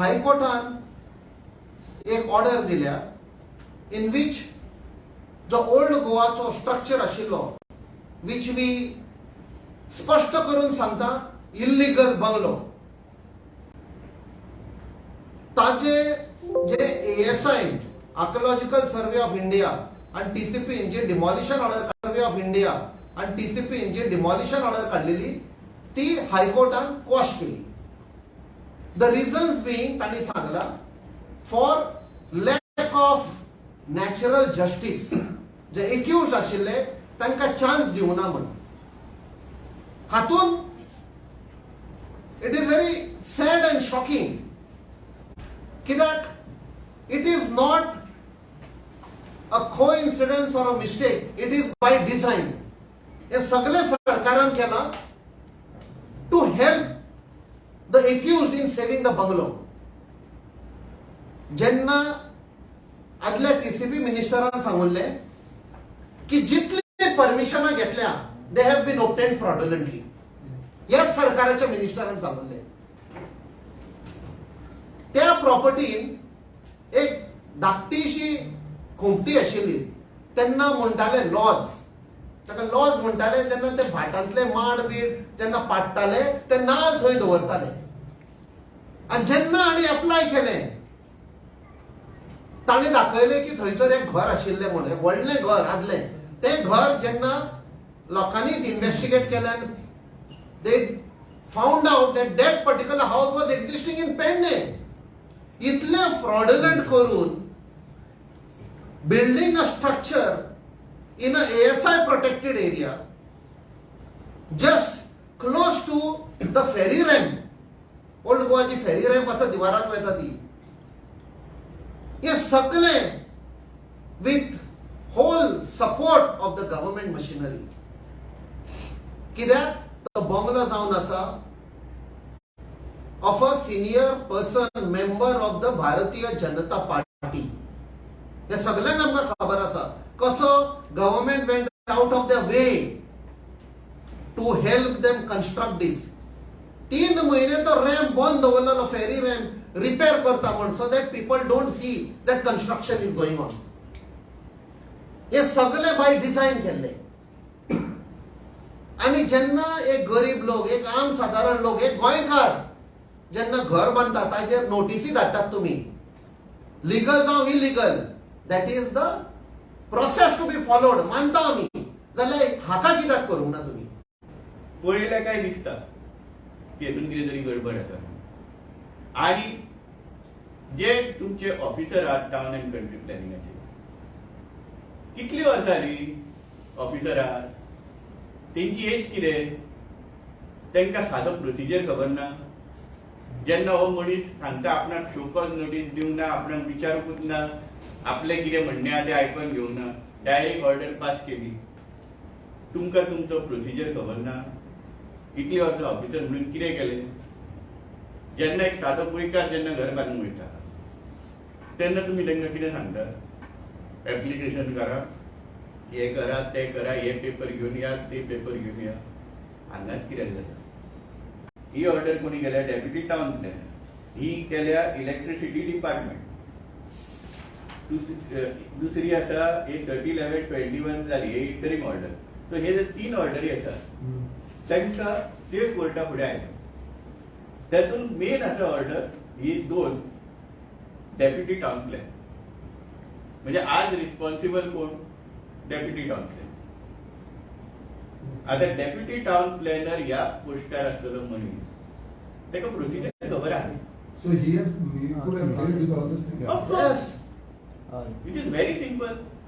हायकोर्टान एक ऑर्डर दिल्या in which जो ओल्ड गोवाचो स्ट्रक्चर आशिल्लो, which we स्पश्ट करून सांगता इल्लिगल बंगलो, ताजे जे ASI, archaeological survey of India आणि TCP J demolition order, survey of India आणि टीसीपी जे डिमॉलिशन ऑर्डर काढलेली, ती हायकोर्टान क्वॉश केली. The reasons being, तांणी सांगला, for lack of natural justice, जे एक्यूज आशिल्ले तांकां चान्स दिवना म्हण. हातून it is very sad and shocking, कित्याक it is not a coincidence or a mistake, it is by design. हे सगळे सरकारान केलां to help the accused in saving the bungalow. जेन्ना आदल्या टीसीपी मिनिस्टरान सांगिल्लें की जितली परमिशनां घेतल्या, they have been obtained fraudulently, ह्याच सरकाराच्या मिनिस्टरान सांगिल्लें. त्या प्रॉपर्टीन एक धाकटीशी खोंपटी आशिल्ली, तेन्ना म्हणटाले लॉज, ताका लॉज म्हणटाले. जेन्ना ते भाटांतले माड बीड जेन्ना पाडटाले, ते नाल थंय दवरताले. आनी जेन्ना आनी एप्लाय केलें, ताणें दाखयलें की थंयसर एक घर आशिल्लें म्हणून, एक व्हडलें घर आदलें. तें घर जेन्ना लोकांनी इन्व्हेस्टिगेट केल्यान, they found out that that particular house was existing in Pernem. इतलें फ्रॉडुलंट करून building a structure in a ASI protected area, just close to the ferry ramp, old Goa ji ferry ramp आसा, दिवाराक वयता ती, हे सगळे with whole support of the government machinery. कित्याक तो bungalow जावन आसा of a senior person, member of the Bharatiya Janata party. हे सगळ्यांक आमकां खबर आसा कसो government went out of the way to help them construct this. 3 म्हयने तो रॅम्प बंद दवरलेलो, फेरी रॅम्प रिपेर करता म्हण, so that people don't see that construction is going on. हे सगळे बाय डिझायन केल्ले. आनी जेन्ना एक गरीब लोक, एक आम सादारण लोक, एक गोंयकार जेन्ना घर बांदता, ताजेर नोटीसी धाडटात तुमी, लिगल जावं illegal, that is the process to be followed, मानता आमी, जाल्यार हाका कित्याक करूंक ना तुमी? पळयल्यार काय दिसता की हेतून कितें तरी गडबड आसा. आणि जे तुमचे ऑफिसर आहात टावन अँड कंट्री प्लॅनिंगाचे, कितली वर्सां जाली ऑफिसर आहात? तेंची एज कितें? तांकां सादो प्रोसिजर खबर ना? जेन्ना हो मनीस सांगता, आपणाक शोकॉज नोटीस दिवंक ना, आपणाक विचारूंकूच ना, आपलें कितें म्हणणें आहा तें आयकून घेवंक ना, डायरेक्ट ऑर्डर पास केली, तुमकां तुमचो प्रोसिजर खबर ना? इतली वर्सां ऑफिसर म्हणून कितें केलें? जेन्ना एक सादो गोंयकार जेन्ना घर बांदूंक वयता, तेन्ना तुमी तांकां कितें सांगता? एप्लिकेशन करा, हे करा, ते करा, हे पेपर घेवन या, ते पेपर घेवन या. हांगाच कित्याक जाता? ही ऑर्डर कोणी केल्या? Deputy town planner. ही केल्या इलेक्ट्रिसिटी डिपार्टमेंट. दुसरी आसा ही 30/11/21 जाली, ही इंटरीम ऑर्डर. सो हे जे तीन ऑर्डरी आसा, तांकां ते कोर्टा फुडें आयले. तातूंत मेन आसा ऑर्डर ही दोन डेप्युटी टावन प्लॅनर. म्हणजे आज रिस्पॉन्सिबल कोण? Deputy town planner. आता डेप्युटी टावन प्लॅनर ह्या पोस्टार आसलेलो मनीस, ताका प्रोसिजर खबर आहा. So he could have dealt with all this thing. Of course. Yes. It is very simple.